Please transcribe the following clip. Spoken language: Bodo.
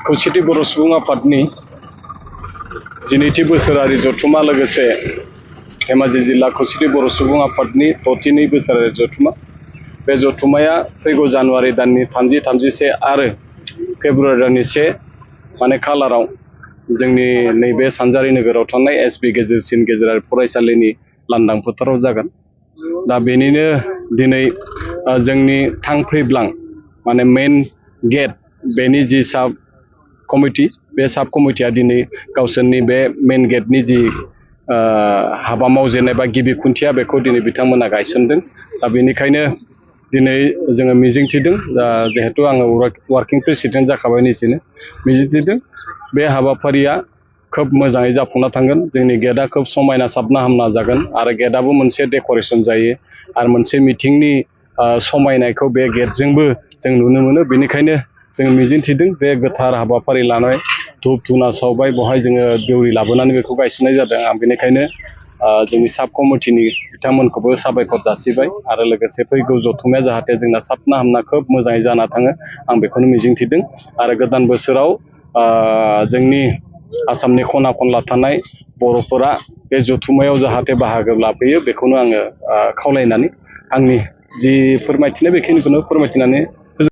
खौसेथि बर' सुबुं आफादनि 12थि बोसोरारि जथुम्मा लोगोसे धेमाजि जिल्ला खौसेथि बर' सुबुं आफादनि 6थि बोसोरारि जथुम्मा बे जथुम्माया फैगौ जानुवारि दाननि 30, 31 आरो फेब्रुवारि दाननि 1 खालाराव जोंनि नैबे सानजारि नोगोराव थानाय एसबि गेजेरसिन गेजेरारि फरायसालिनि लांदां फोथाराव जागोन। दा बेनिनो दिनै जोंनि थांफैब्लां मेन गेट बेनि जि साब कमिटि बे साब कमिटिया दिनै गावसोरनि बे मेन गेटनि जि हाबा मावजेननाय बा गिबि खुन्थिया बेखौ दिनै बिथांमोना गायसनदों। दा बेनिखायनो दिनै जोङो मिजिंथिदों जिहेतु आङो वार्किं प्रेसिडेन्ट जाखाबाय निजेनो मिजिंथिदों बे हाबाफारिया खोब मोजाङै जाफुंना थांगोन। जोंनि गेटआ खोब समायना साबना हामना जागोन आरो गेटआबो मोनसे डेक'रेसन जायो आरो मोनसे मिथिंनि समायनायखौ बे गेटजोंबो जों नुनो मोनो। बेनिखायनो जों मिजिंथिदों बे गोथार हाबाफारि लानाय धुप धुना सावबाय बेवहाय जोङो देउरि लाबोनानै बेखौ गायसननाय जादों। आं बेनिखायनो जोंनि साब कमिटिनि बिथांमोनखौबो साबायखर जासिबाय आरो लोगोसे फैगौ जथुम्माया जाहाथे जोंना साबना हामना खोब मोजाङै जाना थाङो आं बेखौनो मिजिंथिदों आरो गोदान बोसोराव जोंनि आसामनि खना खनला थानाय बर'फोरा बे जथुम्मायाव जाहाथे बाहागो लाफैयो बेखौनो आङो खावलायनानै आंनि जि फोरमायथिनाय बेखिनिखौनो फोरमायथिनानै